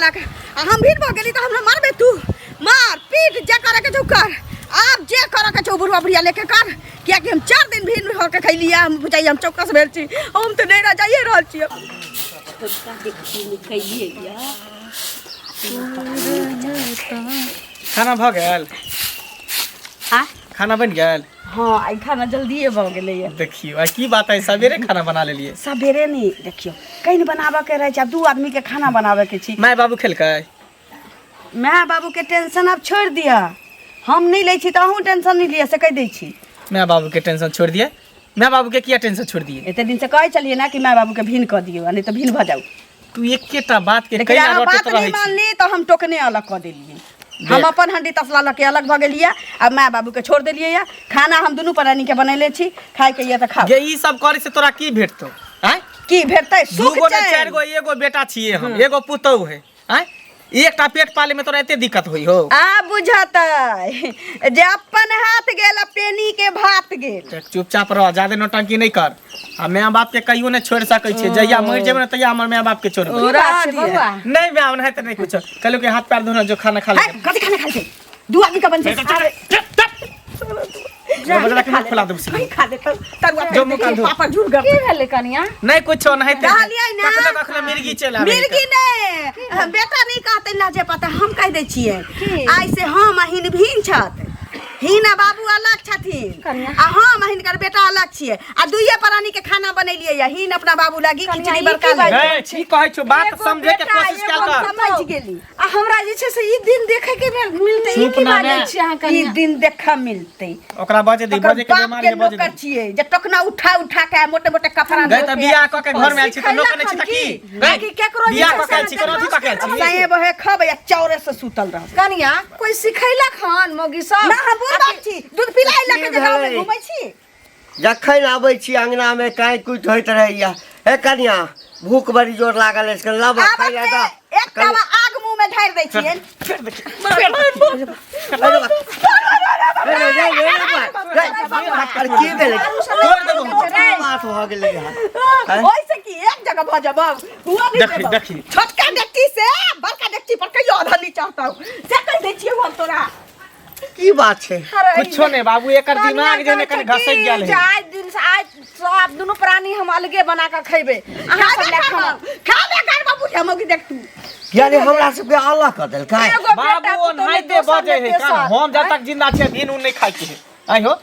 देलक आ हम भीड़ भऽ गेली तऽ हमरा मारबे तू मार पीट जे करे के छौ कर आब जे करे के छौ बुढ़वा बुढ़िया लेके कर कियाकि हम 4 दिन भीड़ भऽ के खैली हम बुझाइए हम चौकस भेल छी हम तऽ नैहरा जाइए रहल छी खाना भऽ गेल आ खाना बनि गेल हाँ आइ खाना जल्दिए भऽ गेलैए देखियौ आइ की बात है सवेरे खाना बना लेलियै सवेरे नहि देखियौ कहीं बनाबऽके रहै छै आब दू आदमीके खाना बनाबऽके छी माय बाबू खेलकै माय बाबूके टेंशन आब छोड़ि दिअ हम नहि लै छी तऽ अहूँ टेंशन नहि लिअ से कहि दै छी माय बाबूके टेंशन छोड़ि दिअ माय बाबूके किया टेंशन छोड़ि दिए एते दिनसँ कहै छलियै ने कि माय बाबूके भिन्न कऽ दियौ आ नहि तऽ भिन्न भऽ जाउ तू एकेटा बात के लेकिन कैला अहाँ रटैत बात नहि रहै छी मानली तऽ हम टोकने अलग कऽ देलियै हम देख। अपन हंडी तसला लऽ के अलग भऽ गेलियै आ माय बाबूके छोड़ि देलियै यऽ खाना हम दुनू प्राणीके बनेले छी खायके यऽ तऽ खाउ गे ई सब करे से तोरा की भेटतौ आँय की भेटतै सुख दूगो ने चैन। चारि गो एगो बेटा छियै हम एगो पुतहु है आँय एकटा पेट पाले में तोरा एते दिक्कत होई हो आ बुझतै जे अपन हाथ गेल आ पेनी के भात गेल देख, चुपचाप रह ज्यादा नौटंकी नहीं कर आ माय बाप के कहियो नहीं छोड़ सकै छियै जहिया मरि जेबै ने तहिया हमर माय बाप के छोड़बै की बात छै बौआ? नहीं माय ओनाहिते नहीं कुछो कहलू कि हाथ पैर धोना जो खाना खा ले है, कथी खाना खाइ छै दू आदमी के बन छै बजरा के मुँह फुला देबौ नहीं खा देतौ तरुआ जो मुँह कान धो। पापड़ झुर गप की भेलै कनिया नहीं कुछो ओनाहिते कहलियै ना। कखनो कखनो मिर्गी चलि आबै मिर्गी ने बेटा नहीं कहते लाजे पता हम कह दै छियै की? आइ से हम आ हिन भिन छथि हिन आ बाबू अलग छथिन कनिया। आ हम आ हिनकर बेटा अलग छियै आ दुइये प्राणी के खाना बनेलियै या हिन अपना बाबू लागी कनिया, खिचड़ी ई बड़का की बात ले गै, की कहै छौ बात एगो समझे के बेटा, कोशिश एगो कयल कर समझ गेली आ हमरा जे छै से ई दिन देखे के मिलते ई चुप की ना बाजै रे। छी अहाँ ई कनिया दिन देखऽ मिलतै ओकरा बजे दी तकर बजे के बाप बीमारी के है बजे नौकर दी छियै जे टोकना उठा उठा के मोटे मोटे कपड़ा गै तऽ बियाह कऽ के घर में आयल छी तऽ नौकर नहि छी तऽ की गै कि केकरो जे बियाह छै कऽ के आयल छी कोनो अथी कऽ के आयल छी साए बहे खबै आ चौरे से सुतल रहब कनिया कोई सिखैलक हन मौगी सब ना हम बूढ़ बाप छी दूध पिलाई लऽ के की जे गाँव में भेलै? घूमै छी जखन आबै छी अंगनामे काँय कुटि होइत रहैया हे कनिया भूख बड़ी जोर लागल अछि कनि लाबऽ आब खाइ लए दऽ एक तवा आग मुंह में ढारि दै छियनि अरे की भेलै तोड़ देबो हम। की बात भऽ गेलै यहाँ आँय? ओइसे की एक जगह भऽ जेबौ हुआ नहि देखी, देबौ। देखी। छोटका डेकची से बड़का डेकची पर कहियो आधा नहीं चढ़तौ से कहि दै छियौ हम तोरा की बात छै कुछो नहीं बाबू एकर दिमाग जे ने कनि घसक गेल है आइ दिन से आइ सब दुनू प्राणी हम अलगे बना के खैबे अहाँ सब लए खाना खाबे करबा बुढ़िया मौगी देख तू यानी हमरा सबके अलग कऽ देलकै एगो बेटा बाबू पुतोह ओनाहिते दोसर बजे ने है कान तेसर। हम जब तक जिंदा छियै दिन उन नहीं खाइ के है आइ हो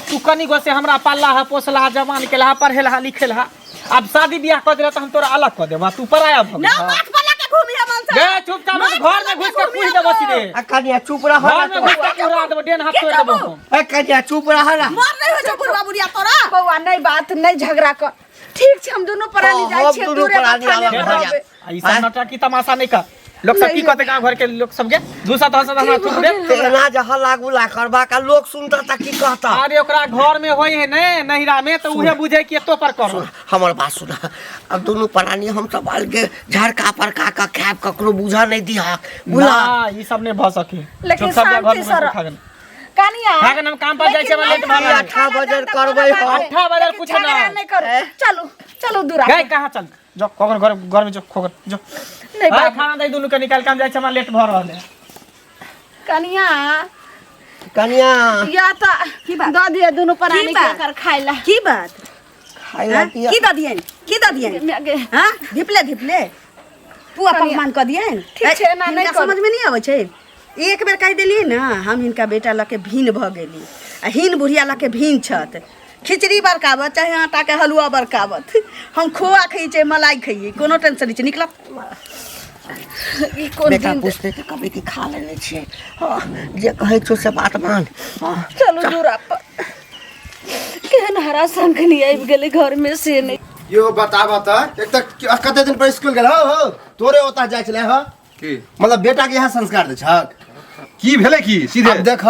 तू कनि गो से हमरा पालला है पोसला है जवान केला है पढ़ेला है लिखेला है अब शादी बियाह कऽ देला तऽ हम तोरा अलग कऽ देबा तू पराया भऽ ना गेलह। माथ पर लके घूमिया मन से गे चुपचाप घर में घुस के पूछ देबो सीधे आ कनिया चुप रह घर में घुस के उड़ा देबो डेन हाथ तोड़ देबो हम ए कनिया चुप रह ना मर नहीं हो छौ बुढ़वा बुढ़िया तोरा बौआ नहीं बात नहीं झगड़ा कर ठीक छै हम दुनू प्राणी हाँ, जाइ हम छियै दुनू दूरे प्राणी बथाने अलग पर भऽ रहबै। जायब। आ ई सब नौटंकी तमाशा नहीं कर लोग सब की कहते गांव घर के लोग सब के दूसरा तो हंसत हमरा थूक दे ते एना जे हल्ला गुल्ला करबाक आ लोक सुनता तऽ की कहता अरे ओकरा घर में होई है ने नहिरा में तो उहे बुझे कि एतो पर करो हमर बात सुन अब दुनू प्राणी हम सब अलगे झड़का पड़का कऽ खायब ककरो बूझऽ नहि दिहक बुझल ना ई सब नहीं भ सके लेकिन चुप सब घर शांति में से रह। खा गेल। कनिया खा गेल, हम काम पर जाइ छियै, हमरा लेट भऽ की गेल। अठा बजर करबै हम अट्ठा बजर कुछ ना। झगड़ा नहीं करू चलू चलू दूरा गए कहाँ चल जो खोगर घर घर में जो खोगर जो नहीं भाई बाबू खाना दे दुनू के निकाल के हम जाइ छी हमरा लेट भ रहल है कनिया कनिया या तऽ की बात? दऽ दिअ दुनू प्राणी की के बात? एकर खाय ला की बात खाय ला हाँ? दिअ। की दऽ दियनि की दऽ दियनि माय गे। हाँ धिपले धिपले पुआ कनिया। पकवान कऽ दियनि ठीक छै, एना नहि हिनका करू। समझमे नहि अबै छै एक बेर कहि देलियै ने हम हिनका बेटा लऽ के भिन्न भऽ गेली आ हिन बुढ़िया लऽ के भिन्न छथि खिचड़ी बरकाबत चाहे आटाके हलुआ बरकाबत हम खोआ खइयै चाहे मलाई खइयै कोनो टेंशन नहि छै निकलब ई कोन बेटा दिन पूछते तऽ कहबै कि खा लेने छियै हँ जे कहै छौ से बात मान हँ चलू दूरा पर केहन हरा शंखनी आबि गेलै घर में से नहि यो बताबऽ तऽ एक तऽ कते दिन पर स्कूल गेल हो हो तोरे ओतऽ जाइ छलै हँ की मतलब बेटा के यहाँ संस्कार दै छक की भेलै की सीधे अब देख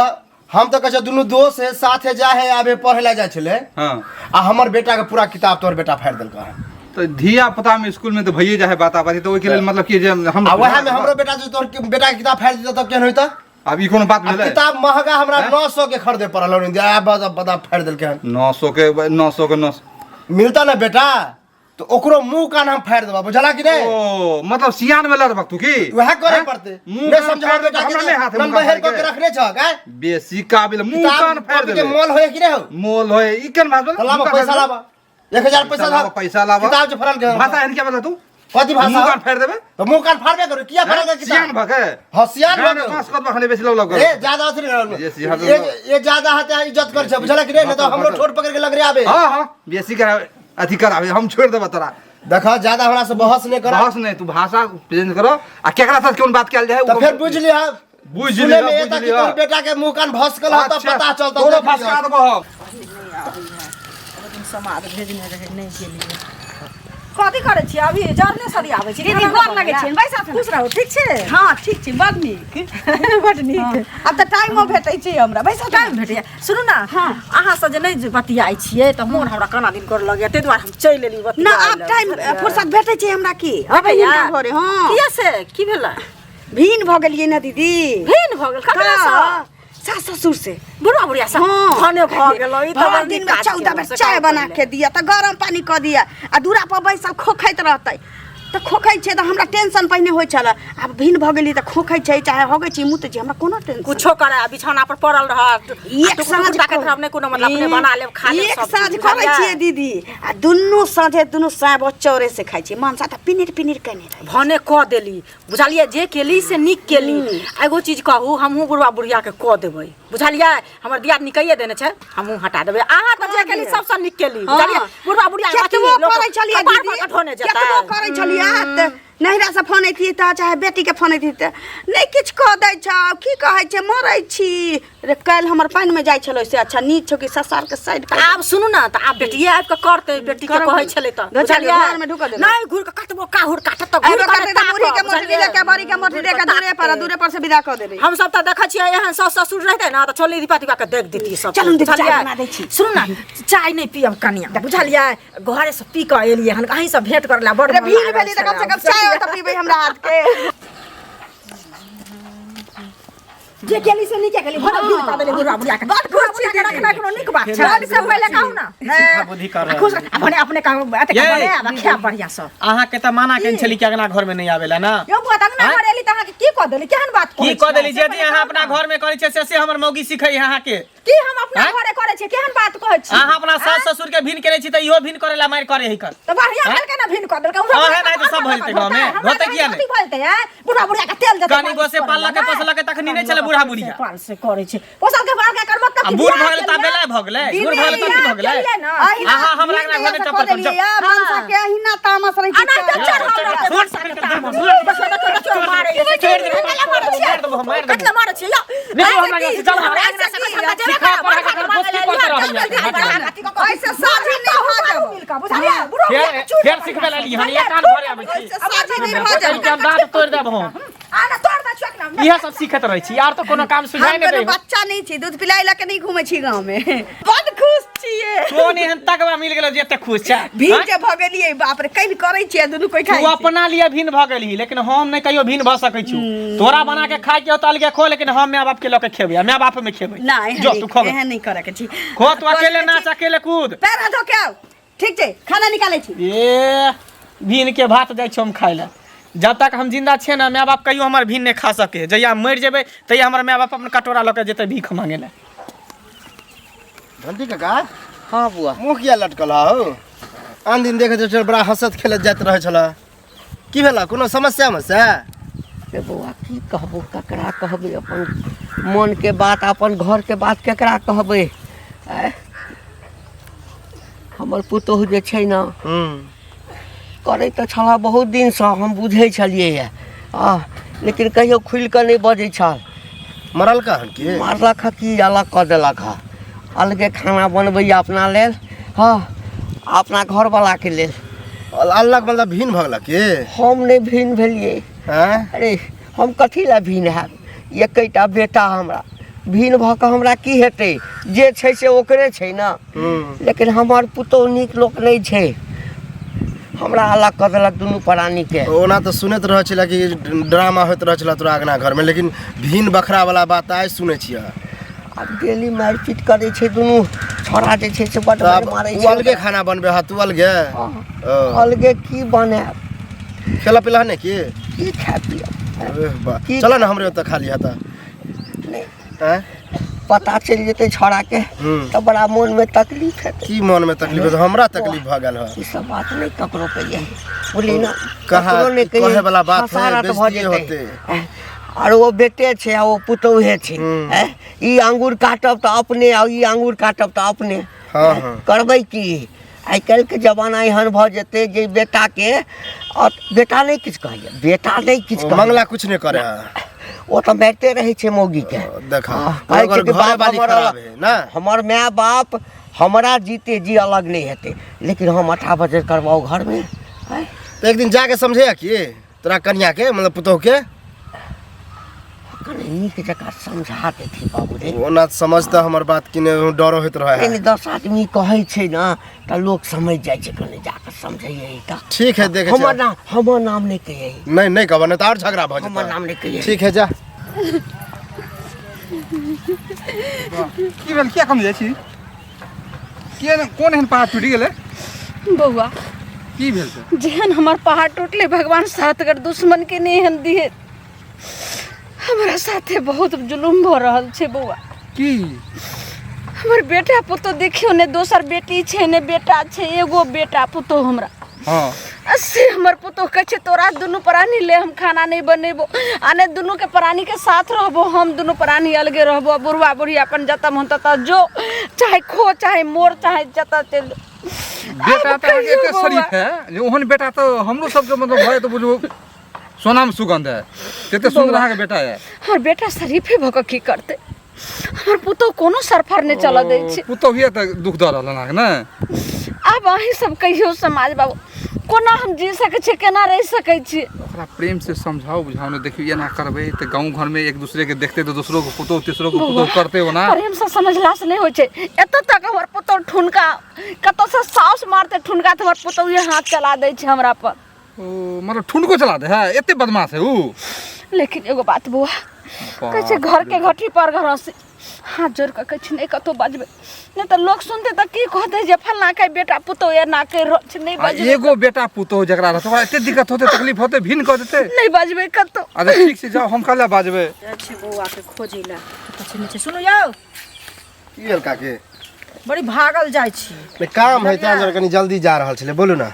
हम तऽ कहै छियै दुनू दोस्त है साथे जा है आबे पढ़े ला जाइ छलै हाँ आ हमर बेटा के पूरा किताब तोहर बेटा फाड़ि देलकै हन तऽ धिया पुता में स्कूल में तऽ भइए जाइ है बात बाती तऽ ओहिके लेल मतलब की जे हम आ वएह में हमरो बेटा जे तोहर बेटा के किताब फाड़ि देतौ तब केहन होइतै आब ई कोनो बात आ भेलै किताब महगा हमरा 900 के खरीदे पड़ल हन आ बदा बदा फाड़ि देलकै हन 900 के 900 के 900 मिलता ना बेटा तो ओकरो मुंह कान हम फाड़ि देबा बुझला कि नहीं ओ मतलब सियान में लड़बक तू की वएह करे हैं? पड़ते मुंह नहीं कान समझा फाड़ि बेटा देबे, के हमरा नहीं हाथ है नन मुंह कान बहेर फाड़ि कऽ के के। रखने छह काय बेसी काबिल मुंह कान फाड़ि के देबे मोल होए कि नहीं हो मोल होए ई केन बात तो लाबा पैसा लाबा 1000 पैसा लाबा पैसा लाबा किताब जे फरल के भाषा एहन क्या बता तू कथी भाषा मुंह कान फाड़ि देबे तो मुंह कान फाड़बे करू किया फरल के सियान किताब भके हाँ सियान भके पास कद बखने बेसी लव लव ए ज्यादा अथी नहीं ये करू। सियान ये ये ज्यादा हते है इज्जत कर छै बुझला कि नहीं नहीं तो हमरो ठोर पकड़ के लग रे आबे हां हां बेसी करा अथी कराबे हम छोड़ देबा तोरा देखा ज्यादा हमरा से बहस नहीं कर बहस नहीं तू भाषा प्रेजेंट करो आ केकरा साथ कोन बात कयल जाए तो फिर बुझ लिया बुझ सुने लिहा, में बुझ एता कि लिहा। तोर बेटा के मुंह कान भसकल ह तब पता चलता तोरो फसका देबो हम समाद भेजने रहे नहीं गेलियै कथी करै छी अभी जरने सरियाबै छी दीदी गोर लगै छियनि, बैसऽ खुश रहू ठीक छै हँ ठीक छै बड नीक बड नीक आब तऽ टाइमो भेटै छै हमरा बैसऽ टाइम भेटैया सुनू ने हँ। अहाँ सब जे नहि बतियाइ छियै तऽ मोन हमरा केना दिन करऽ लगैया ताहि दुआरे हम चलि एली ना बतियाइ आब लए, टाइम बुझलियै? फुर्सत भेटै छै हमरा की अबैया? हिनका घरे हँ किया से की भेलै भिन भऽ गेलियै ने दीदी भिन भऽ गेल ककरा सँ सास ससुर से बुढ़ा बुढ़िया से हाँ। भने भऽ गेल ई तऽ भरि बड़ दिन नीक में काज 14 केलहुँ, बेर से चाय काम बना करले। के दिया तऽ गरम पानी कऽ दिया आ दूरा पर बैसल खोखैत रहतै तऽ खोखै छै तऽ हमरा टेंशन पहिने होइ छलै आब भिन भऽ गेली तऽ खोखै छै चाहे हगै छै मुतै छै हमरा कोनो टेंशन कुछो करे आ बिछौना पर पड़ल रहत एक साँझ ताकत रहब नहि कोनो मतलब अपने बना लेब खा लेब एक सब साँझ चीज, करै बुझलियै? छियै दीदी आ दुनू साँझे दुनू साँय चौरे से खाइ छियै मनसा तऽ पिनिर पिनिर केने रहै भने कऽ देली बुझलियै जे केली से नीक केली आ एगो चीज कहू हमहूँ बुढ़वा बुढ़ियाके कऽ देबै बुझलियै हमर दियादनी कहिए देने छै हमहूँ हटा देबै अहाँ तऽ जे केली सबसँ नीक केली बुझलियै बुढ़वा बुढ़िया केतबो करै छलियै दीदी कठोने जेतै केतबो करै छलियै तऽ नैहरा से फोन अयतियै तऽ चाहे बेटीके फोन अयतियै तऽ नहि किछु कऽ दै छौ की कहै छै मरै छी रे काल्हि हमर पानिमे जाइ छलै से अच्छा नीक छौ कि ससारके साइड तऽ आब सुनू ने तऽ आब बेटिए आबि कऽ करतै बेटीके करब कहै की? छलै तऽ दो चारि बुझलियै घरमे ढुकऽ देबै। नहि घुरि कऽ कतबो काहुर काटत तऽ घुरि एबो कऽ करतै तऽ मुरही के मोटरी लऽ के बड़ी के मोटरी लऽ के दूरे पर दूरे पर से विदा कऽ देबै हम सब तऽ देखै छियै एहन सास ससुर रहतै ने तऽ छोली दीपा दीपा के देख देतियै सब चलू ने दीदी, चाय बुझलियै? बना दै छी। सुनू ने चाय नहि पियब कनिया बुझलियै घरे से पी कऽ एलियै हन अहीं से भेंट करे ला बड़ रे मोन भीड़ लागल भेली तऽ कम से छलै। कम चाय तऽ पीबै हमरा हाथ के जे केली से नीके केली भरा भीड़ कऽ देली बुढ़ा बुढ़िया के बड़ खुश छी बुढ़ा दीदी। रखना कोनो नीक बात छै सबसे पहिले कहू ना सिखा बुद्धि कर रहल खुश रह आ भने अपने कहू एते ये। भने आ खायब बढ़िया से अहाँके तऽ मना केने छली कि अगना घर में नहीं आवेला ना यौ बुआ त अंगना आँय? घर एली त अहाँके की कऽ देली केहन बात की कहै कऽ देली छियै? जे जे अहाँ अपना घर में करै छियै से से हमर मौगी सिखै है अहाँके की हम अपना आँय? घरे करै छियै केहन बात कहै छी अहाँ अपना सास ससुर के भिन केने छी तऽ इहो भिन करै ला मारि करै है कर तऽ बढ़िया आँय? भेलकै ना भिन कऽ देलकै हाँ, है, नहीं तऽ सब भऽ जेतै गाँवमे। धोतै किया नहि? कथी भऽ जेतै आँय? बुढ़ा बुढ़िया के तेल देतै कनी गो से पाललकै, पोसलकै, तखनी नहि छलै बुढ़ा बुढ़िया। पाल से करै छै पोसल के बाल के कर मतलब आ कि बूढ़ बियाह भऽ गेलै तऽ केलियै। बेला भऽ गेलै बूढ़ भऽ गेलै तऽ की भऽ गेलै केलियै ना। अहिना अहाँ हमरा अंगना घर नहि टप्पर देलियै जाउ। मनसा के अहिना तामस रहै छै अना तऽ चढ़ल रहतै छोड़, मनसा के तामस। देखियौ, देखियौ, देखियौ, मारै छै। छोड़ देबो, कतला मारै छियै? मारि देबो, मारि देबो। कतला मारै छियै? यौ, निकलू हमरा ऐसे घर से, की? चलू हमरा अंगना से हमरा जेबे सिखा करब, पढ़ा बड़का के के मारै फुसकी लए करते लिअ, रहैया। चल, चल, चल, अथी कऽ कऽ। ऐसे साझी नहि भऽ मारू जाब मिल कऽ, बुझलियै? बुढ़ो फेर बुढ़िया के चूड़ फेर सिखबै ला लिहन एक कान भरे आबै छी ऐसे साझी नहि भऽ जाब कनि हम दाँत तोड़ि देब हम आ ना तोड़ दै छियौ ना। इएह सब सीखैत रहै छी आर तऽ कोनो काम सुझाइ हम नहि कोनो दै बच्चा नहि छी दूध पिलाइ लऽ के नहि घूमै छी गाँव में बड खुश छियै कोन एहन तकवा मिल गेलो जे एते खुश छै भीड़ आँय? जे भऽ गेलियै बाप रे कहि करै छियै दुनू कोइ खाइ तू अपना लिए भिन्न भऽ गेलही लेकिन हम नहि कहियो भिन्न भऽ सकै छी तोरा बना के खाय के होतो अलगे खो लेकिन हम माय बाप के लऽ के खेबै आ माय बाप में खेबै ना एहन जो तू नहि खो एहन नहि करऽ के छी खो तू अकेले नाच अकेले कूद पैर हाथ धो के आउ ठीक छै खाना निकालै छी ए भिन के भात जाइ छी हम खाय लए जब तक हम जिंदा छियै ने माय बाप कहियो हमर भिन नहि खा सके जहिया हम मरि जेबै तहिया हमर माय बाप अपन कटोरा लऽ के जेतै भीख मांगे लए घंटी काका हाँ बुआ मुँह किया लटकल हौ आन दिन देखैत छल बड़ा हँसत खेलत जाइत रहै छल की भेल कोनो समस्या समस्या रे बौआ की कहबो ककरा कहबै अपन मनके बात अपन घरके बात केकरा कहबै आँय? हमर पुतोहु जे छै ने करै तऽ छलऽ बहुत दिनसँ हम बुझै छलियैए आ लेकिन कहियो खुलि कऽ नहि बजै छल मरलका हन की मारलक हँ की अलग कऽ देलक हँ अलगे खाना बनबैए अपना लेल हँ अपना घरवलाके लेल अलग मतलब भिन्न भऽ गेलक की हम नहि भिन्न भेलियै आँय अरे हम कथी लए भिन्न हैब एकेटा बेटा हमरा भिन्न भऽ कऽ हमरा की हेतै जे छै से ओकरे छै ने लेकिन हमर पुतोहु नीक लोक नहि छै हमरा अलग कऽ देलक दुनू प्राणीके ओना तऽ सुनैत रहै छलै कि ड्रामा होइत रहै छलै तोरा अङ्गना घरमे लेकिन भिन्न बखरावला बात आइ सुनै छियै आब डेली मारि पीट करै छै दुनू छोड़ा जे छै से बड तऽ आब मारै ओ छै अलगे खाना बनबे हा तू अलगे हँ, ओ, अलगे की बनायब खेला पिला ने की की खाय पियब एह बा की- चल ना हमरे ओतऽ खा लिहा तऽ नहि आँय? पता चलि जेतै छौड़ाके हम्म। तऽ बड़ा मोनमे तकलीफ हेतै की मन में तकलीफ है हमरा तकलीफ भऽ गेल है ई सब बात नहि ककरो कहिए बुझली ने कहाँ ककरो नहि कहियै, कहे वाला बात है, खसारत भऽ बेइज्जती जेतै आर ओ बेटे छै आ ओ पुतौहे छै हम्म। हैं? ई आंगुर काटब तऽ अपने आ ई आंगुर काटब तऽ अपने हाँ, हाँ। करबै की आइ काल्हिके जमाना एहन भऽ जेतै जे बेटाके बेटा नहि किछु कहैए बेटा नहि किछु कहैए मंगला कुछ नहि करे है ओ तऽ मारिते रहै छै मौगीके देखा हाँ, कहै ओकर छै कि घरे बाप वाली हमर खराब है ना हमर माय बाप हमरा जीते जी अलग नहि हेतै लेकिन हम अठा बजे करबाउ घरमे आँय? तो एक दिन जाके समझे की तोरा कन्या के मतलब पुतोह के कने नीक जकाँ समझा देथिन बाबू रे ओना समझता हमर बात कि नहि डरो होइत रहे नहीं 10 आदमी कहै छै ने तऽ लोक समझ जाइ छै कने जाकऽ समझैयै तऽ ठीक है देखे हमर नाम हमर नाम नहि कहियै नहीं नहीं कहब नहीं तो और झगड़ा भऽ हमर नाम जेतै नहि कहियै ठीक है जा की भेल किया कम जाइ छी किया कोन एहन पहाड़ टूटि गेलै बौआ की भेल छै जेहन हमर पहाड़ टूटले भगवान सातगर दुश्मन के नहि एहन दिहे हमरा साथे बहुत जुलुम भऽ रहल छै बौआ की हमर बेटा पुतोह देखियौ ने दोसर बेटी छै ने बेटा छै एगो बेटा पुतोह हमरा हाँ आ से हमर पुतोह कहै छै तोरा दुनू प्राणी ले हम खाना नहि बनेबो आ ने दुनू के प्राणी के साथ रहबो हम दुनू प्राणी अलगे रहबो आ बुढ़वा बुढ़ी अपन जतऽ मन ततऽ जो चाहे खो चाहे मोर चाहे जतऽ चलि जो। बेटा आब तऽ अहाँके कहियौ एते बौआ। शरीफ है जे ओहन बेटा तऽ हमरो सबके मतलब भए तऽ बुझू सोना में सुगंध है तते सुंदर अहाँके बेटा है हमर बेटा शरीफे भऽ कऽ की करतै हमर पुतोह कोनो सरफर नहि चलऽ दै छै पुतोहिए तऽ दुख दऽ रहल अहाँके ने आब अहीं सब कहियौ समाज बाबू कोना हम जी सकै छियै केना रहि सकै छियै ओकरा प्रेम से समझाओ बुझाओ ने देखियौ एना करबै तऽ गाँव घरमे एक दूसरे के देखते तऽ दोसरो के पुतोह तेसरो के पुतोह करते ओना प्रेम से समझला से नहि होइ छै एतऽ तक हमर पुतोह ठुनका कतऽ से साउस मारते ठुनका तऽ हमर पुतोह हाथ चला दै छै हमरा पर ओ मतलब ठुनको चला दे है एते बदमाश है ऊ लेकिन एगो बात बौआ कहै छै घर के घटी पर घर हँसी हाथ जोड़ कऽ कहै छै नहि कतहु बजबै नहि तऽ लोक सुनतै तऽ की कहतै जे फल्लाँ के बेटा पुतोह एना करि रहल छै नहि आ बजबै एगो बेटा पुतोह जकरा रहतै ओकरा एते दिक्कत होतै तकलीफ होतै भिन्न कऽ देतै नहि बजबै कतहु अच्छा ठीक छै जाओ हम कल्हे बाजबै जाइ छै बौआके खोजै लए कतऽ छै नहि छै सुनू यौ की भेल काकी बड़ी भागल जाइ छी नहि काम है ताहि दुआरे कनि जल्दी जा रहल छलै बोलू ने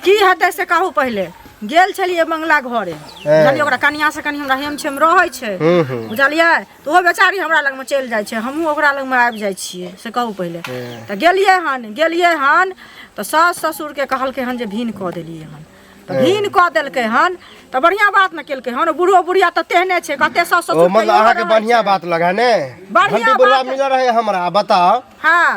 की हेतै से कहू पहिले गेल छलियै मंगला घरे बुझलियै ओकरा कनिया से कनि हमरा हेम छेम रहै छै हूँ हूँ बुझलियै तऽ ओहो बेचारी हमरा लगमे चलि जाइ छै हमहूँ ओकरा लगमे आबि जाइ छियै से कहू पहिले तऽ गेलियै हन गेलियै हन तऽ सास ससुरके कहलकै हन जे भिन कऽ देलियै हन तऽ भिन कऽ देलकै हन तऽ बढ़िआँ बात ने केलकै हन बूढ़ो बुढ़िया तऽ तेहने छै कते सास ओ ससुर मतलब अहाँके बढ़िआँ बात लगा ने बढ़िआँ घंटी बुढ़वा बात। मिलल रहे हमरा बताओ हँ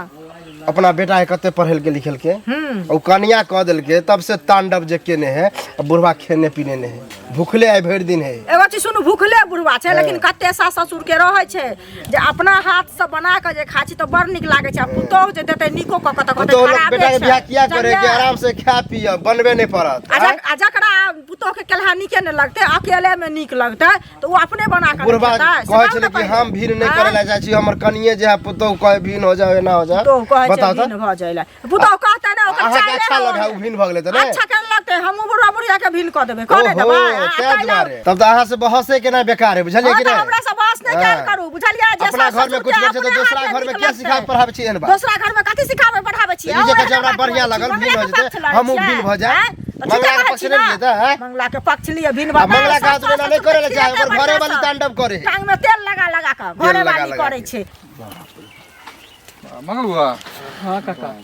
अपना बेटा के कते पढ़ेलके लिखेलके हूँ ओ कनिया कऽ देलके तब से तांडव जे केने है आ बुढ़वा खेने पीने नहीं है भूखले आइ भरि दिन है एगो चीज सुनू भूखले बुढ़वा छै लेकिन कते सास ससुर के रहै छै जे अपना हाथ से बना कऽ जे खाइ छी तऽ बड़ नीक लागै छै आ पुतोहु जे देतै नीको कऽ कऽ तऽ कहतै पुतोहु लोग खराबे बेटा के छै बियाह किया करे कि बुझलियै? आराम से खा पिय बनबे नहीं पड़त आ आ जकरा पुतोहु के केलहा नीके नहि लगतै अकेले मे नीक लगतै तऽ ओ अपने बना कऽ बुढ़वा खेतै से कहै कहू छलै ने कि पहिले। हम भीड़ नहि आँय? करे लए जाइ छी हमर कनिये जे है पुतोहु कहे भीन हो जाओ एना हो जाओ पुतोहु कहै छै बताउ तऽ भिन्न भऽ जाइ लए पुतोहु कहतै ने ओकर अहाँके चाइले अच्छा ने लगे ओहन। ओ भिन्न भऽ गेलै तऽ नहि अच्छा केना लगतै हमहूँ बुढ़वा बुढ़िया के भिन्न कऽ देबै कऽ नहि ओहो देबै आ, ताहि ताहि लए- दुआरे तब तऽ अहाँ से बहसे केना बेकार है बुझलियै हँ कि तऽ नहि हमरा से बहस नहि कयल हँ। करू बुझलियै जे अपना सास घर में ससुर कुछ के नहि छै तऽ अपने दोसरा हाथे घर में नीक किया लगतै। सिखाबै पढ़ाबै छी एहन बात दोसरा घर में कथी सिखाबै पढ़ाबै छियै ई जे अहूँ कहै छै हमरा एहन बात बढ़िआँ बजै छी, लागल, मंगला भिन्न के भऽ जेतै, पक्ष लड़ै हमहूँ छियै, भिन्न भऽ जायब। आँय? तऽ मंगला ठीके के कहै पक्ष छी नहि ने? लियै तऽ, आँय? मंगला के पक्ष लिअ भिन्न आ भऽ मंगला के सास हाथ में एना नहि ससुर करै लए के चाहे ओकर खिलेतै घरे वाली बढ़िआँसँ। तांडव करे है टांग में तेल लगा लगा कऽ तेल घरे लगा वाली लगा करै के। छै मंगल बुआ हाँ काका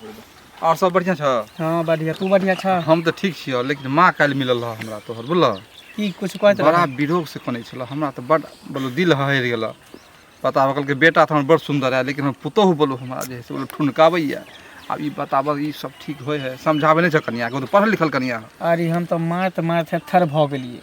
और सब बढ़िआँ छ हाँ बढ़िया तू बढ़िया छ हम तऽ ठीक छियौ लेकिन माँ काल्हि मिलल रह हमरा तोहर बुझलह की कुछ कहैत बड़ा रह विरोग से कनै छल हमरा तऽ बड बोलो दिल हहरि गेल पता कहलकै बेटा तऽ हमर बड़ सुन्दर है लेकिन हमर पुतोहु बोलो हमरा जे है से बोलो ठुनकाबैए आब ई बताबऽ ई सब ठीक होइ है समझाबै नहि छै कनियाके ओ तऽ पढ़ल लिखल कनिया है अरे हम तऽ मारैत मारैत थेथर भऽ गेलियै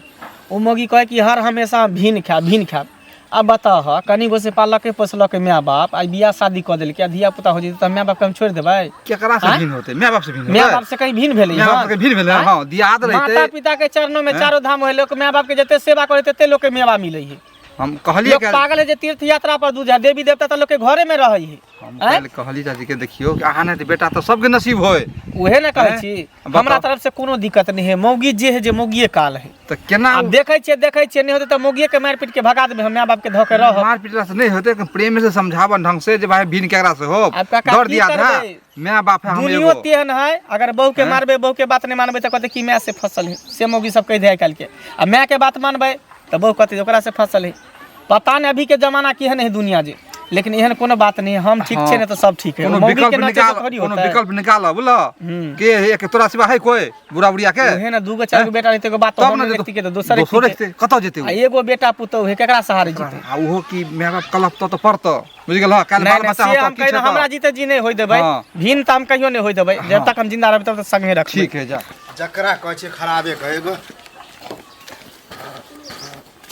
ओ मौगी कहै कि हर हमेशा भिन खायब भिन खायब आब बताह कनि गो से पाललकै पोसलकै माय बाप आइ बियाह शादी कऽ देलकै आ धिया पुता हो जेतै तऽ माय बापके हम छोड़ि देबै केकरा से आँय? भिन्न होतै माय बाप से भिन्न माय होतै बाप से कहीं भिन्न भेलै माय बाप से भिन्न भेलै हँ दियाद माता रहितै पिता के चरणों में चारो धाम होय लोक माय बाप के जते सेवा करे तते लोक के मेवा मिलै है हम कहलिए लोग पागल है जे तीर्थ यात्रा पर दूर जाए, देवी देवता तऽ लोग के घरे में रहै है। हम काल्हि कहली चाची के, देखियो कि अहाँ नहि तऽ बेटा तऽ सबके नसीब होय। उहे ने कहै हैं? छी, बताउ। हमरा तरफ से कोनो दिक्कत नहीं है। मौगी जे है जे मौगिए काल है। तऽ केना आब देखै छियै, देखै छियै, नहि होतै तऽ मौगिए के मारि पीट के भगा देबै, हम माय बाप के धऽ के रहब। मार पीटला से नहीं होते, प्रेम से समझावन ढंग से जे भाई भीन केकरा से हो, आब काका डर की दिया था करबै? My बाप है हम दुनियो एगो। तेहन है, अगर बहू के हैं? मारबै, बहू के बात नहीं मानबै तऽ कहतै कि माय से फसल है, से मौगी सब कहि दे आइ काल्हि के। आ माय के बात मानबै तऽ बहू कहतै जे ओकरा से फसल है। पता नहीं अभी के जमाना केहन है दुनिया जे, लेकिन एहन कोनो बात नहीं है, हम ठीक छै ने तऽ सब ठीक है। कोनो मौगी के विकल्प नाचे से निकाल, थोड़ी कोनो होतै। विकल्प निकाल बुझल के एक तोरा सिवा है कोई बुढ़ा बुढ़िया के? उहे ने दूगो चारि गो बेटा रहितै, एगो बात तब हम ने नहि जेतौ। रखती के तऽ दोसर दोसर रखती। रखतै, कतऽ जेतै आ ओ? एगो बेटा पुतहु है, केकरा सहारे जेतै? आ ओहो की my बाप कलप तऽ पड़तौ, बुझि गेलह? काल्हि नहीं बाल नहीं, बच्चा से होतौ, हम की कहियो हेतौ? हमरा जीते जी नहीं होय देबै। हाँ। भिन्न तऽ हम कहियो नहीं होय देबै, जब तक हम जिंदा रहबै तब तक संगे रखबै। ठीक है, जा। जकरा कहै छै खराबे कहै एगो।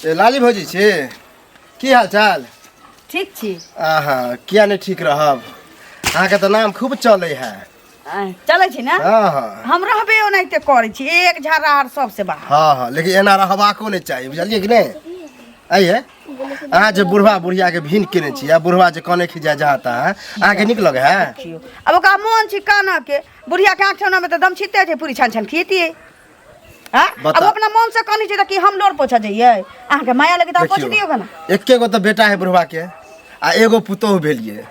ए लाली भौजी छी, की हाल चाल? ठीक छी। आहा, किया नहि ठीक रहब, अहाँके तऽ नाम खूब चलै है। चलै छी ने? हँ हँ। हम रहबे ओनाहिते करै छी, एक झर्रा आर सबसे बाहर। हँ हँ, लेकिन एना रहबाको नहि चाही, बुझलियै कि नहि? आइए अहाँ जे बुढ़वा बुढ़ियाके भिन केने छी आ बुढ़वा जे कने खिजा जहाँ तहाँ, अहाँके नीक लगै है? देखियौ, आब ओकरा मोन छै कानऽ के, बुढ़िया के आँख ठेहुना में तऽ दम छिते छै, पूरी छान छान खियतियै। हाँ? बता। अब अपना मन से कनी छै तऽ की हम लोर पोछऽ जइयै? अहाँके माया लगे तऽ पोछ दियौ ना। एके गो तऽ बेटा है बुढ़वा के आ एगो पुतोहु भेलियै,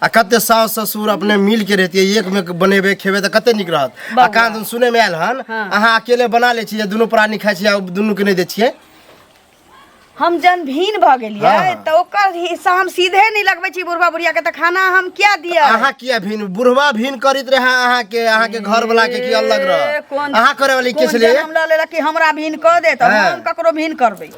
आ कते सास ससुर अपने मिल के रहतियै, एक में बनेबै खेबै तऽ कते नीक रहत। आ कहाँ दिन सुनै में आयल हन अहाँ अकेले बना लै छियै, दुनू प्राणी खाइ छियै आ दुनू के नहि दै छियै। हम जन भीन भऽ गेलियै हाँ। तऽ ओकर हिस्सा हम सीधे नहि लगबै छी बुढ़वा बुढ़िया के, तऽ खाना हम किया दिअ? अहाँ किया भीन? बुढ़वा भीन करैत रहे अहाँके, अहाँके घर वाला के की अलग रह? कोन अहाँ करे वाली के कोन छलियै? जनम लऽ लेलक कि हमरा भीन कऽ दे, तऽ हाँ। हम ककरो भीन करबै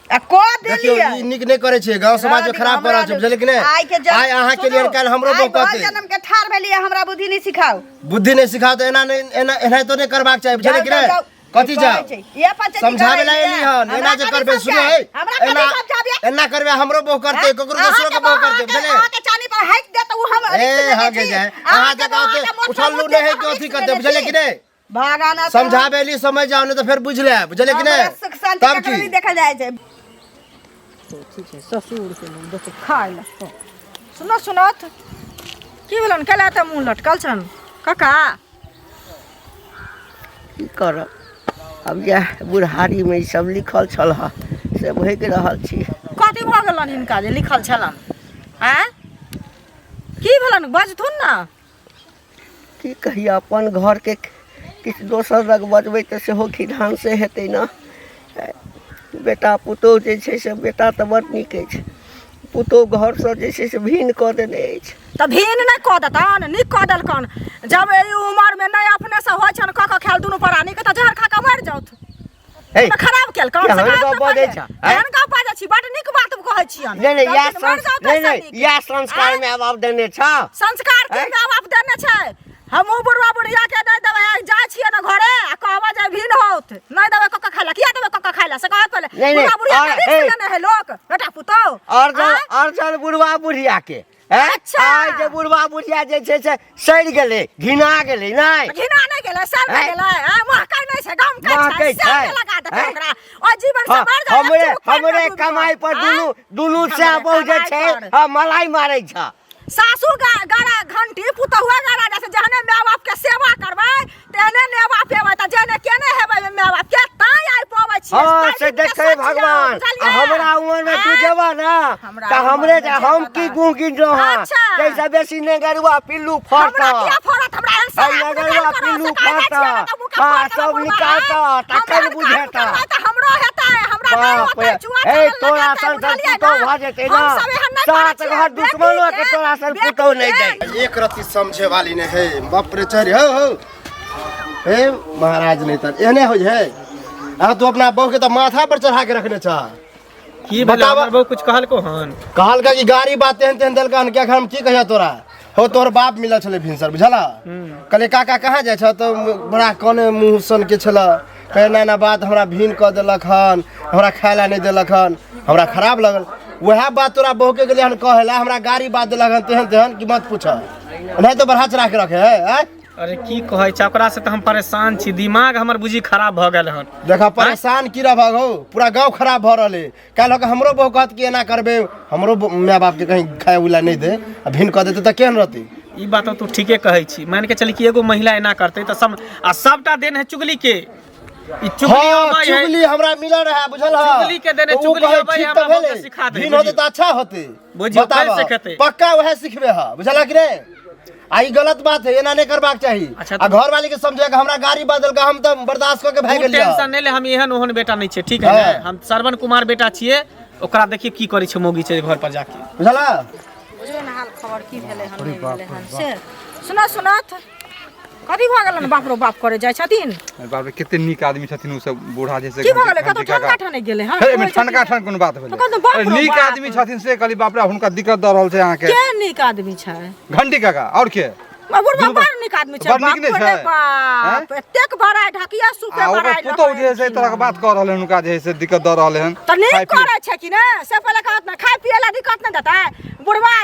आ कऽ देखियौ, देलियै। ई नीक नहि करै छै, गाँव समाज में खराब पड़ल छै, बुझलियै कि नहि? आइ के जन- आइ अहाँके लिए सुनू, काल्हि हमरो आइ बहू भर कहतै। जनम के ठाढ़ भेलियै, हमरा बुद्धि नहि सिखाउ। बुद्धि नहि सिखाउ तऽ एना नहि, एना एनाहितो नहि करबाक चाही, बुझलियै कि जाउ, नहि? जाउ, जाउ। कथी जाउ? कहै छै, ये पंचायती समझावे ला करै एली हन, हमरा एना जे कथी करबै, सुनो समझाए? है, हमरा कथी एना समझाबियै? एना करबै हमरो बहू करतै, ककरो दोसरो के बहू करतै, बुझलियै? अहाँके चानी पर हाइक दे तऽ उ हम ए रिक्स लेने हगे छी। जाए अहाँ अहाँके जकाँ बहू ओते अहाँके मोट उठल्लू मोट नहि है दे कि तऽ हम अथी रिक्स करतै, लेने बुझलियै छी। कि नहि? भागाना तऽ समझावे ली समझ जाओ, नहीं तऽ फेर बुझि लेब, बुझलियै कि हमरा नहि? सुख शांति तब ककरो की नहि देखल जाइ छै। ससुर के लोग देखो खाय ला। सुनो सुनत की भेलन, केला तऽ मुँह लटकल छन काका? की करब अब, इएह बुढ़ारीमे ई सब लिखल छल हँ से भोगि रहल छी। कथी भऽ गेलन हिनका जे लिखल छलन? आँय, की भेलन, बजथुन ने। की कहिए, अपन घरके किछु दोसर लग बजबै तऽ सेहो खिधान से हेतै ने। बेटा पुतोहु जे छै से बेटा तऽ बड़ नीक अछि, पुतोहु घरसँ जे छै से भिन्न कऽ देने अछि। तऽ भिन्न नहि कऽ देतन, नीक कऽ देलकन। जब एहि उमरमे नहि अपनेसँ होइ छनि कऽ कऽ खायल दुनू प्राणीके, तऽ जहर खा कऽ मरि जाउथ। हे, तऽ खराब केलकन से केहन खराब गप तऽ बजै पहिले। छह, आँय? केहन गप बाजै छी, बड नीक बात कहै छियनि। नहि नहि, इएह कहलखिन, मरि संस जाउ नहि ताहिसँ नहि, नीक। इएह संस्कार माय बाप देने छह? संस्कार की आँय? माय बाप देने छै? हमहूँ बुढ़वा बुढ़िया के नहि देबै। आइ जाइ छियै ने घरे आ कहबै जे भिन होत, नहि देबै कऽ कऽ खाय लए। किया देबै कऽ कऽ खाय लए से कहत पहिले। नहि, नहि, बुढ़वा बुढ़िया के और- रिक्स हे। लेने है लोक बेटा पुतोह। अर्जन आँय? अर्जन बुढ़वा बुढ़िया के हैं? अच्छा। आइ जे बुढ़वा बुढ़िया जे छै से सड़ि गेलै, घिना गेलै, नहि घिना नहि गेलै, सड़ आँय? गेलै। आँय, महकै नहि छै, गमकै महकै छै, छै। सड़ के लगा देतै आँय? ओकरा ओ जीवन से हाँ, मर जाए। हमरे हमरे कमाई पर आँय? दुनू दुनू हमरे सै बहु जे कमाइ छै पर। हाँ, मलाई मारै छ। सासू गारा घंटी, पुतहुआ गारा जैसे। जहने माय बाप के सेवा करबै तेहने नेवा पेबै, तऽ जेहने केने हेबै माय बाप के ताई आइ पबै छियै। हाँ ताहि से दिन के देखै सोचियौ, भगवान, आ बुझलियै? हमरा उमर में तू आँय? जेबह ना हमरा तऽ उमर हमरे में जे हम जेबह की तऽ- गुह गिनलहुँ हँ, अच्छा। ताहिसँ बेसी नेगरुआ पिल्लू हमरा फड़तह। किया फड़त? हमरा एहन है शराब नेगरुआ निकाल करो, पिल्लू से कहै छियै फड़तह ने तऽ मुँह के हाँ फोड़ देबै सब बुढ़बा, निकालतह आँय? तखन हमरा काम बुझेतह। करबै तऽ हमरो हेतै, हमरा नहि बाप होतै, रे, चुआ हे चलल तोरा लगेतै, सन सन बुझलियै पुतोह ने? भऽ जेतै हम ने, सब एहन नहि करै सात छियै। घर दुश्मनो के बेटीके- तोरा सन पुतोह नहि बेटीके- दै। एक रत्ती समझे वाली नहीं है, बाप रे। चढ़ हो हो हे महाराज, नहीं तर एहने होइ है। अहाँ तू अपना बहू के तऽ माथा पर चढ़ा के रखने छह। की भेलै? बताबऽ। हमर बहू कुछ कहलको हन? कहलका कि गाड़ी बात तेहन तेहन देलका हन। क्या हम की कहिया तोरा हो, तोहर बाप मिलल छलै भिनसर, बुझला? कहलियै काका कहाँ जाइ छह, तऽ बड़ा कने मुँह सन के छलै, कहै एना एना बात, हमरा भिन कऽ देलक हन, हमरा खाय लए नहि देलक हन। हमरा खराब लगल। वएह बात तोरा बहू के गेलै हन कहै लए, हमरा गाड़ी बात देलक हन तेहन तेहन कि मत पूछ। नहीं तो बढ़ा चढ़ा के रखे है, आँय? अरे की कहै छै, ओकरा से तऽ हम परेशान छी, दिमाग हमर बुझी खराब भऽ गेल हन। देखा परेशान की रह हो, पूरा गांव खराब भऽ रहल है। काल्हि होके हमरो बहु कहत कि एना करबे, हमरो माय बाप के कहीं खाए उला नहीं दे, आ भिन कऽ देते तऽ केहन रहतै? ई बात तू ठीके कहै छी। मान के चली कि एगो महिला एना करतै तऽ सब आ सबटा देन है चुगली के। ई चुगली हाँ, अबै है। चुगली हमरा मिलल रहे, बुझल है? चुगली के देने तऽ उ चुगली कहै, अबै है, ठीक हमरा तऽ भेलै, बहुते सिखा दे, भिन होतै बुझियौ। तऽ अच्छा होतै। बुझियौ, बताबऽ, फेर सिखेतै। पक्का वएह सिखबे है, बुझल कि नहीं? आ ई गलत बात है, एना नहीं करबाक चाही। अच्छा, आ घर वाली के समझे के हमरा गाड़ी बदल के हम तऽ बर्दाश्त कऽ के भागि तू गेलियै। टेंशन नहीं ले, हम एहन ओहन बेटा नहीं छियै, ठीक है ने? हाँ। हम श्रवण कुमार बेटा छियै। ओकरा देखिए की करै छै मौगी छै घर पर जाके, बुझल? बुझियौ ने हाल खबर की भेलै हन, नहि भेलै हन से। सुना सुनत कथी भऽ गेलन? बाप रो बाप करे जाइ छथिन। अरे बाप रे, कते नीक आदमी छथिन ओ सब बूढ़ा जे से। की भऽ गेलै? कतौ घंटी काका। ठनका ठनकि गेलै हन? हे, एहिमे ठनका ठन कोनो बात भेलै? तऽ कहलहुँ बाप अरे रो नीक बाप। आदमी छथिन से कहली। बाप रे, हुनका दिक्कत दऽ रहल छै अहाँके। के नीक आदमी छै? घंटी काका, आओर के? बुढ़वा दुनू बड़ नीक आदमी छै। बड़ नीक नहि बाप रे छै? बाप, एतेक बड़ा ढकिया सुखे आ ओकर बड़ाइ पुतहु जे है से एहि तरहके बात कऽ रहल हन, हुनका जे है से दिक्कत दऽ रहल हन। तऽ नीक खाय पियै- करै छै कि ने से पहिले कहत ने। खाय पियै लए दिक्कत नहि देतै बुढ़वा?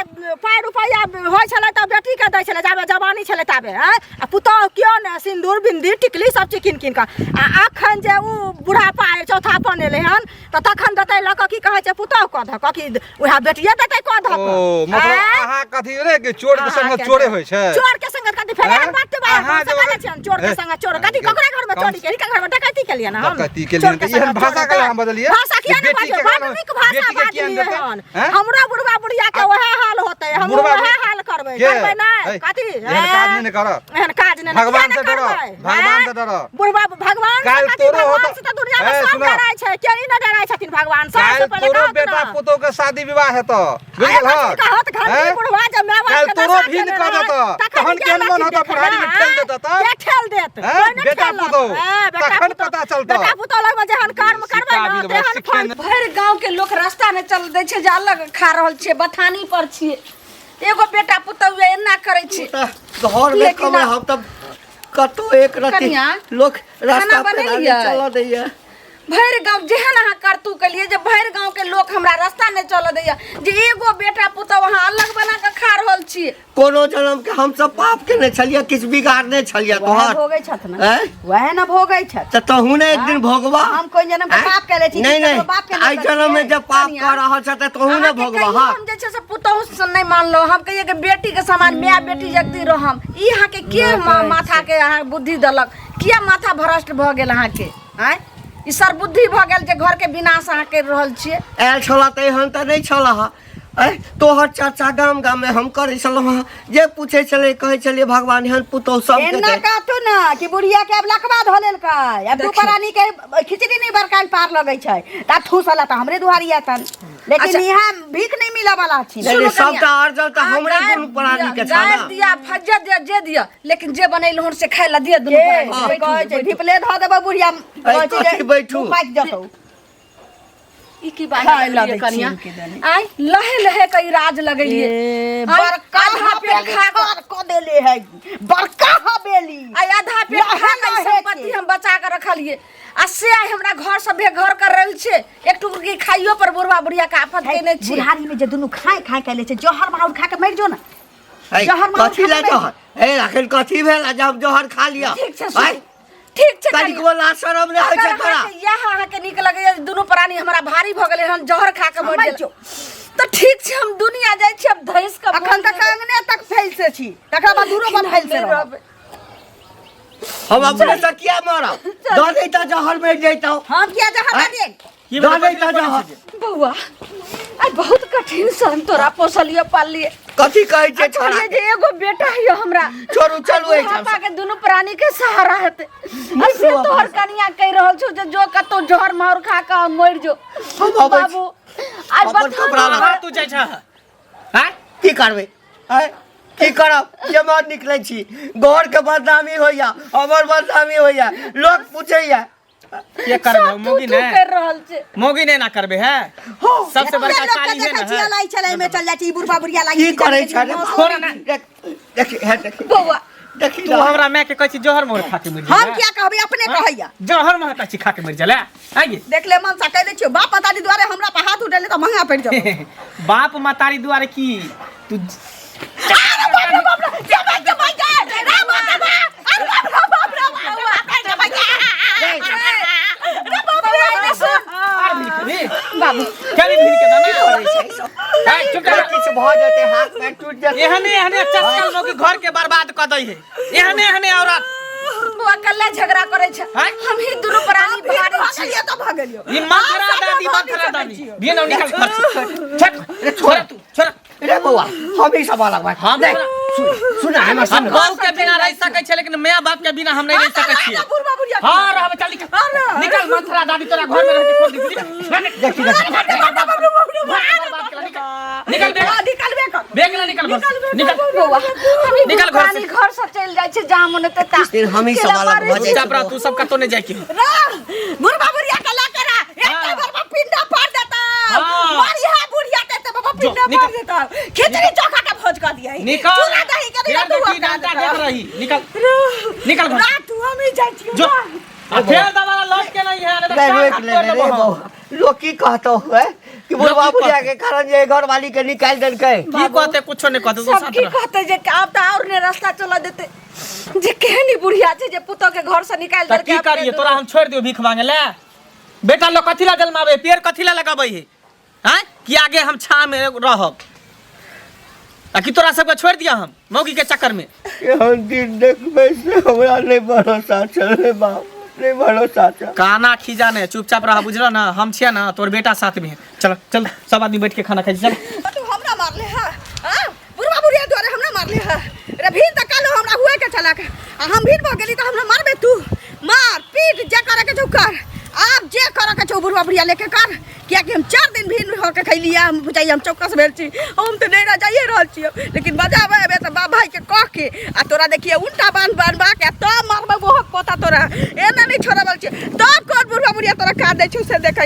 पाइ रुपैआ होइ छलै तऽ बेटीके दै छलै, जाबे जवानी छलै ताबे। आँय, आ पुतहु केओ ने सिन्दूर बिन्दी टिकली सब चीज कीन कीन कऽ। आ अखन जे उ बुढ़ापा चौथापन एलै हन तऽ तखन देतै लऽ कऽ, की कहै छै, पुतहु कऽ धऽ कऽ कि उएह बेटिए देतै कऽ धऽ कऽ? ओ मतलब आँय? अहाँ कथी रे कि चोर के संग अहाँके चोरे होइ छै? चोर के संग कथी फेर आँय? एहन बात बात अहाँ हम जे कहै छियनि, चोर के ए, संग चोर कथी? ककरा घर में चोरी केली? घर में डकैती केलियै ना हम? डकैती केलियै चोर के तऽ एहन संग भाषा चोर केना हेतै? हम बजलियै? भाषा किया जे नहि बेटी बाजबै? के बड घर- नीक भाषा बेटी के किया बाजलियै देतै? हन। हैं? हमरा बुढ़वा बुढ़िया के वएह हाल होतै, हम बुढ़वा वएह बुढ़- हाल करबै। के? करबै नहि है, कथी? एहन काज नहि ने करऽ। एहन काज नहि। भगवान किया से नहि डरऽ, करबै? भगवान हैं? से डरऽ। बुढ़वा भगवान से काल्हि कथी? तोरो भगवान होतौ- से तऽ दुनिया में ए, सब सुनऽ। डराइ छै। के ई नहि डराइ छथिन भगवान से? काल्हि से पहिले तोरो कहत बेटा ने। पुतोह के शादी विवाह हेतौ, बुझि आइ गेलहक? कथी कहत घंटी हैं? बुढ़वा जे माय बाप काल्हि के तोरो दशा भिन्न केने कऽ रहै, देतौ, तखन तहन के केहन मन लत्ती होतौ? देखबै, बुढ़ारी में ठेल आँय? देतौ तऽ? के ठेल देत? हैं? कोइ नहि बेटा ठेलत। पुतोह, हैं, बेटा तखन पुतोह। पता चलतौ। बेटा पुतोह लगमे जेहन कर्म करबै सिखा ने भी देबै, तेहन सिखे फल। नहि। भरि गांव के लोक रास्ता नहि चल दै छै जे अलग खा रहल छियै, बथानी पर छियै। एगो बेटा पुतहु ये एना करै छै। तऽ घरमे लेकिन कम हम तऽ कतौ एक रति कनिया, लोक रास्ता खाना पेड़ा नहि बनेलियै? चलऽ दैया। भरि गांव जेहन अहाँ करतू केलियै जे भरि गांव के लोक हमरा रास्ता नहि चलऽ दैया जे एगो बेटा पुतहु अहाँ अलग बना कऽ खा रहल छियै। कोनो जन्म के हमसब पाप केने छलियै, किछु बिगाड़ने छलियै वएह तोहर? भोगै छथि ने। आँय? वएह ने भोगै छथि। तऽ तहू ने एक दिन भोगबा। हम कोइ जन्म के आँय? पाप केले छी? नहीं कि नहीं ककरो बाप के आइ नहि जन्म में करियै? जब पाप कनिया। कऽ रहल छ तऽ तोहू ने अहाँके भोगबा। कहियो हाँ हम जे छै से पुतहु से नहि मानलहुँ। हम कहियै कि बेटी के समान माय बेटी जगती रहम। ई अहाँके के माथा के अहाँ बुद्धि देलक? किया माथा भ्रष्ट भऽ गेल अहाँके? आँय, ई सरबुद्धि भऽ गेल जे घर के विनाश अहाँ करि रहल छियै। आयल छल तऽ एहन तऽ नहि छल। ऐ तोहर चर्चा गाम गाम में हम करै छलहुँ हँ, जे पूछै छलै कहै छलियै भगवान एहन पुतोह सबके एना दे। कहथु ने कि बुढ़िया के आब लकवा धऽ लेलकै, आब दू प्राणी के खिचड़ी नहीं बरकाइल पार लगै छै तऽ ठूसल तऽ हमरे दुआरी आतन, लेकिन अच्छा। यहाँ भीख नहीं मिलऽ वाला छी। नहीं, नहीं, सुनू कनिया। सबटा अर्जल तऽ अहाँ हमरे गारि दुनू प्राणी के दिअ, छल गारि ने। दिअ, फज्जत दिअ, जे दिअ, लेकिन जे बनेलहुँ हन से खाय लए दिअ दुनू के प्राणी। से कहै छै ढिपले धऽ देबै बुढ़िया, कहै छै जे कथी बैठू? मुँह पाकि जेतौ। ई की बात खाय ला लगलियै दै कनिया? छियनि के दने। आँय, लहे लहे के ई राज लगेलियै। ए, आँय, बड़का आधा पेट हवेली खा कऽ ठाढ़ कऽ देले है, बड़का हवेली। आइ आधा पेट लहे खा कऽ ई लहे संपत्ति के। हम बचा कऽ रखलियै आ से आइ हमरा घर से बेघर कर रहल छै। एक टुकड़ी खाइयो पर बुढ़वा बुढ़िया के आफत केने छी। बुढ़ारी में जे दुनू खाय खाय के ले छै, जहर माहुर खा के मरि जो ना। ऐ, जहर माहुर कथी खा लए के मरि जहर? ए अखन कथी भेल जे हम जहर खा लिअ? ठीक छै, ऐ, सुनू। ठीक छै कनिया। कनिकबो लाज शरम नहि होइ छै अगर तोरा? अहाँके इएह अहाँके नीक लगैया जे दुनू प्राणी हमरा भारी भऽ गेलै हन, जहर खा कऽ मरि मरि गेल, जो। तऽ ठीक छै, हम दुनिया जाइ छी, आब धैस कऽ अखन तक अंगने तक फैल से छी, तकरा बाद दूरो पर फैल से नहि रहब। रहबै। हम अपने से किया मरब? दऽ दैता जहर मरि जैतौ। हम किया जहर आँय? दऽ देब? की दऽ भेलै? दैता जहर। बौआ, आइ बहुत कठिन से हम तोरा पोसलियो पाललिए। कथी कहै छै आ छोड़ा? कहलियै जे एगो बेटा यऽ हमरा, छोड़ू, चलू एहिठाम बुढ़ापा के दुनू प्राणी के सहारा हेतै, आ से अपना तोहर कनिया कहि रहल छौ जे जो कतौ जहर माहुर खा कऽ मरि जो। हम अबै छी। बाबू, आइ अपन बथान कपड़ा पर- कहाँ तू जाइ छह? आँय? की करबै? आँय? की करब जे मर निकलै छी? घर के बदनामी होइया, हमर बदनामी होइया, लोक पूछैया। के करबे सब मौगी थू थू ने करि रहल छै। मौगी ने एना करबे है, सबसे बड़का लोक के चाली है देखै ने छियै है। लाई छलै एहिमे चल जाइ छी, ई बुढ़बा बुढ़िया लागि की करै छै रे? छोड़ ना। देख, देखी हे, देखी बौआ देखी तू हमरा माय के कहै छी जहर मोहर खा के मरि हम जा? किया कहबै? अपने कहैया। जहर मोहर कहै छी खा के मरि जा। आइ गे देख ले मनसा, कहि दै छियौ, बाप मतारी दुआरे हमरा पर हाथ उठेले तऽ महंगा पड़ि जेतौ। बाप मतारी दुआरे की तू? अरे बाप रे बाप रे, जे बात जे बात जे, रे बाप रे बाप, हाथ पैर टूट जेतै। एहने एहने चस्कल मौगी घर के बर्बाद कऽ दै है, एहने एहने औरत। बौआ कल्ला झगड़ा करै छै, हैं? हम ही दुनू प्राणी भारी छी। गेलियो तऽ भऽ गेलियो। ई मंथरा दादी, मंथरा दादी भी ना, निकल घर से। छोड़ छोड़ तू, छोड़। रे बौआ, हम ही सब अलग भाई। हम नहीं, सुन सुन हमर हम सुन। बहू के बिना रह सकै छियै, लेकिन माय बाप के बिना हम नहीं रह सकै छियै। बुढ़वा बुढ़िया। हाँ, रहबे। चल निकल, निकल। मंथरा दादी तोरा घर में रह के खोल दी। निकल। देखी देखी। निकल बेग। निकलबे कर। बेग ला, निकल घर से। निकल। बौआ, हम ही निकल दुनू घर से। प्राणी घर से चलि जाइ छै जहाँ मन हेतै ता। फिर हम ही केला सब अलग मारै भऽ जाइ। चुपचाप रह तू, सब कतौ नहीं जाय के। रह, बुढ़वा बुढ़िया के ला के रह, एक बार पिंडा पार देता। हाँ। मारी है बुढ़िया के, ते बाबा पिंडा निकल। पार देता, खिचड़ी चोखा के भोज कर दिया। निकल। चूड़ा दही के फेर तू देखी डंडा देख रही। निकल, निकल घर। रात तू, हम ही जाइ छियो। जो आ फेर दोबारा लौट के नहीं है, नहीं तो नहीं, टांग रोक हाथ ले तोड़ रे देबो हम। बौआ, लोग की कहतो है कि बुढ़वा लोग की बुढ़िया के कारण जे घर वाली के निकालि देलकै? की कहते? कुछो नहीं कहते, तू सब साथ की रह। कहते जे आब तऽ आओर ने रास्ता चला देते जे केहन ई बुढ़िया छै जे पुतोह के घर से निकालि तऽ देलकै। की अपने करिए? दुनू। तोरा हम छोड़ि दियौ भीख मांगे ले? बेटा लोग कथी ला जन्माबै, पेड़ कथी ला लगाबै है? आँय, कि आगे हम छाँ में रहब? आ कि तोरा सबके छोड़ि दिया हम मौगी के चक्कर में? एहन दिन देखबै से हमरा नहि भरोसा छल रे बाप, नहि भरोसा छल। काना खीजा ने, चुपचाप रह, बुझल ना? हम छियै ना, तोर बेटा साथ में है। चल चल, सब आदमी बैठ के खाना खाइ छी, चल। तू हमरा मारले है? हाँ, बुढ़वा बुढ़िया द्वारे हमरा मारले है रे? भीड़ तऽ कालो हमरा हुए के चला के आ हम भीड़ भऽ गेली तऽ हमरा मारबे तू? मार पीट, जे करे के छौ कर। आब जे करे के छौ बुढ़वा बुढ़िया लेके कर, कियाकि हम 4 दिन भीड़ होके खैलियै। हम बुझाइए हम चौकस भेल छी, हम तऽ नहि जाइए रहल छियै, लेकिन बजाबै एबै तऽ बाप भाईके कह के आ तोरा देखिए उल्टा बान्ह बान्हबा के तब मारबै। बोहक पोता, तोरा एना नहि छोड़बल छियै। तब कोन बुढ़वा बुढ़िया तोरा काट दै छौ से देखै।